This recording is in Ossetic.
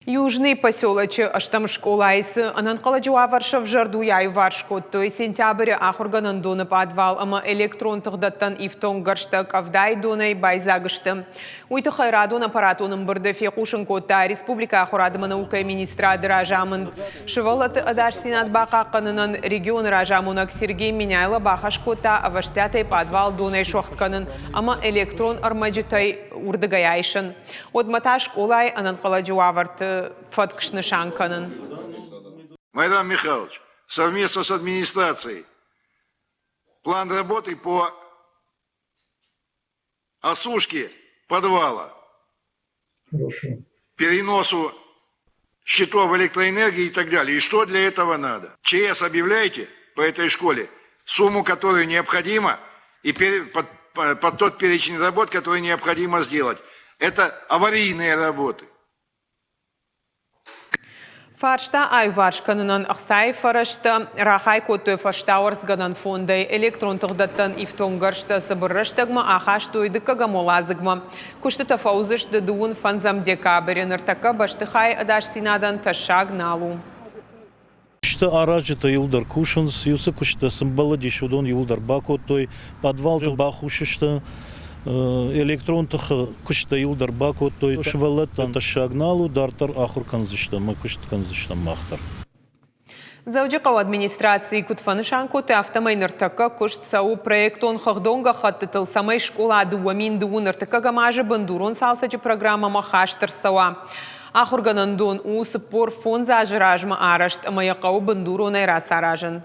Южный поселочы ӕстӕм скъолайы цы ӕнӕнхъӕлӕджы уавӕр сӕвзӕрд, уый аиуварс кодтой. Сентябры ахуыргӕнӕндоны пъадвал ӕмӕ электрон тыхдӕттӕн ифтонггӕрзтӕ къӕвдайы донӕй байдзаг сты. Уый тыххӕй радон аппаратон ӕмбырды фехъусын кодта республикӕйы ахуырад ӕмӕ наукӕйы министрады разамынд. Сывӕллӕтты ӕдасдзинад бахъахъхъӕнынӕн регионы разамонӕг Сергей Меняйло бахӕс кодта ӕвӕстиатӕй пъадвал донӕй суӕгъд кӕнын ӕмӕ электрон ӕрмӕджытӕй уырдыгӕй айсын. Уӕдмӕ та скъолайы ӕнӕнхъӕлӕджы уавӕрты фӕтк снысан кӕнын. Майрам Михайлович, совместно с администрацией план работы по осушке подвала, Хорошо. переносу щитов электроэнергии и так далее. И что для этого надо? ЧС объявляете по этой школе, сумму, которую необходимо, и под, под тот перечень работ, который необходимо сделать. Это аварийные работы. Фарста аиуварс кӕнынӕн ӕхцайы фӕрӕзтӕ рахай кодтой фӕстауӕрцгӕнӕн фондӕй. Электрон тыхдӕттӕн ифтонггӕрзтӕ цыбыр рӕстӕгмӕ ахастой дыккӕгӕм уӕладзыгмӕ. Куыстытӕ фӕуыдзысты дыууын фӕндзӕм декабры. Ныртӕккӕ бӕстыхайы ӕдасдзинадӕн тӕссаг нал у. Куысты аразджытӕ иуылдӕр кусынц, иу цы куысттӕ цы мбӕлыдис, уыдон иуылдӕр бакодтой, подвалтӕ бахус сты, электрон тыхы куысттӕ иуылдӕр бакодтой. Сывӕллӕттӕн тӕссаг нал у, дарддӕр ахуыр кӕндзыстӕм ӕмӕ куыст кӕндзыстӕм мах дӕр. Дзӕуджыхъӕуы администрацийы куыд фӕнысан кодтой, афтӕмӕй ныртӕккӕ куыст цӕуы проектон хыгъдон гӕххӕттытыл, цӕмӕй скъола 2002 ӕртыккӕгӕм азы бындурон цалцӕджы программӕмӕ хаст ӕрцӕуа. Ахуыргӕнӕндон у 45 азы размӕ арӕзт ӕмӕ йӕ хъӕуы бындуронӕй рацаразын.